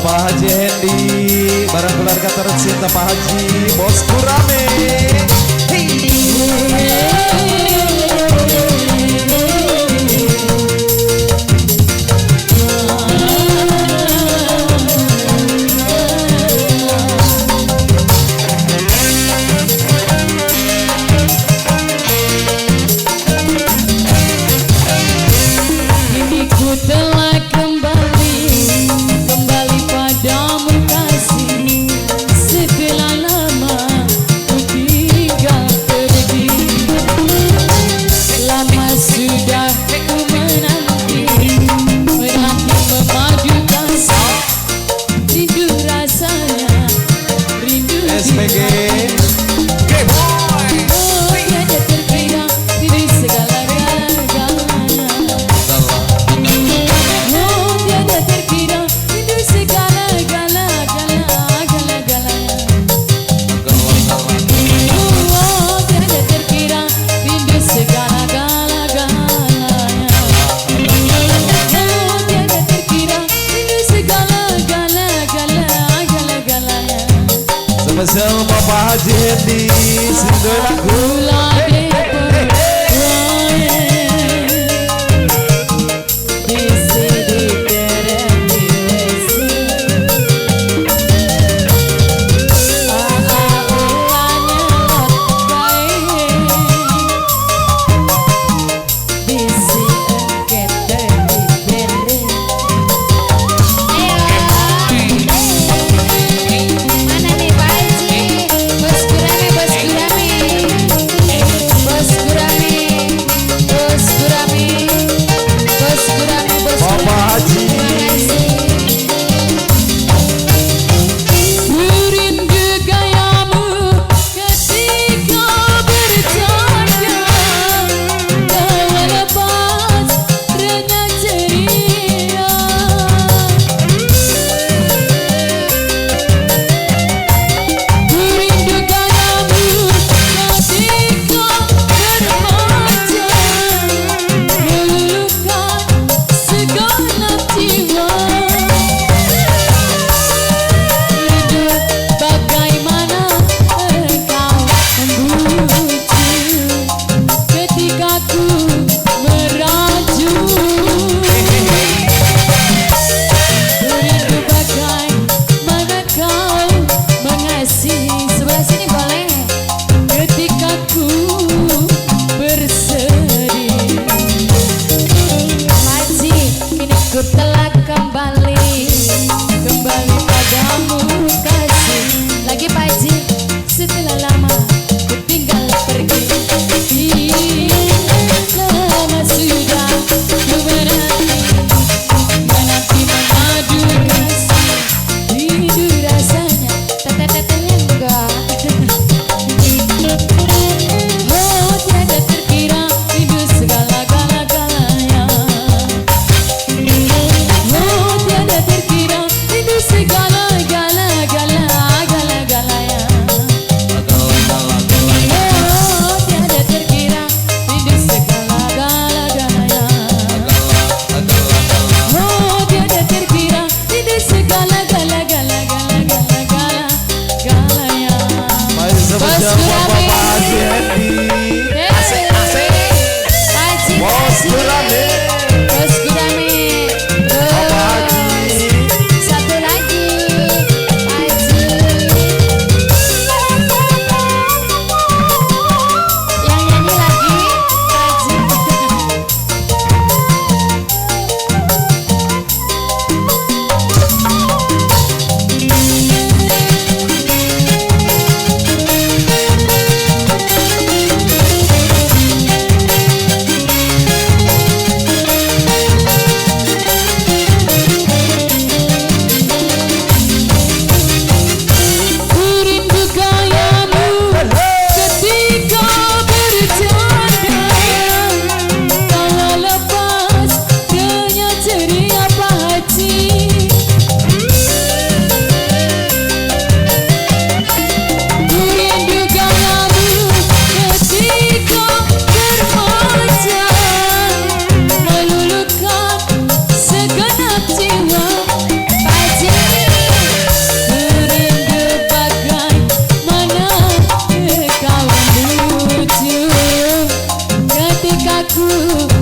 Bapak Haji Hendi bareng keluarga tercinta Pak Haji Bos Gurame. Kini ku telah kembali, kembali padamu kasih. Setelah lama ku tinggal pergi, lama sudah ku menanti, menanti memadu kasih. Rindu rasanya, rindu SPG. Oh, tiada terkira, rindu segala-galanya. Oh, tiada terkira, rindu segala-gala-gala-gala-galanya. Oh, tiada terkira, rindu segala-gala-galanya. Oh, tiada terkira, rindu segala-gala-gala-gala-galanya. Spesial Bapak Haji Hendi sing lagu. Mana nih Pak Haji? Bos Gurame, Bos Gurame, Bos Gurame, Bos Gurame, Bos Gurame, Bos Bapak Gurame. Haji. Terima kasih. Rindu gayamu ketika bercanda, tawa lepas dengan ceria. Rindu gayamu ketika bermanja, meluluhkan segenap jiwa. Rindu bagaimana engkau membujuk ketika ku merajuk. Rindu bagaimana kau mengasihi. Sebelah sini boleh. Ketika ku bersedih. Pak Haji, kini ku telah kembali, Kembali padamu kasih. lagi Pak Haji. Setelah lama ku tinggal pergi, lama sudah ku menanti, menanti memadu kasih. Rindu rasanya, Tete-tetenya enggak. Oh, tiada terkira, rindu segala-gala-galanya. Oh, tiada terkira, rindu segala-gala-gala-gala-galanya. Oh, tiada terkira, rindu segala-gala-galanya. Oh, tiada terkira, rindu segala-gala-gala-gala-gala-galanya. Masih spesial Bos Bapak Gurame. Haji Hendi. Asik, asik. Pak Haji, Pak Bos Haji. Gurame. Bos Gurame. Bapak Terus. Haji. Satu lagi, Pak Haji. Yang nyanyi lagi, Pak Haji. Aku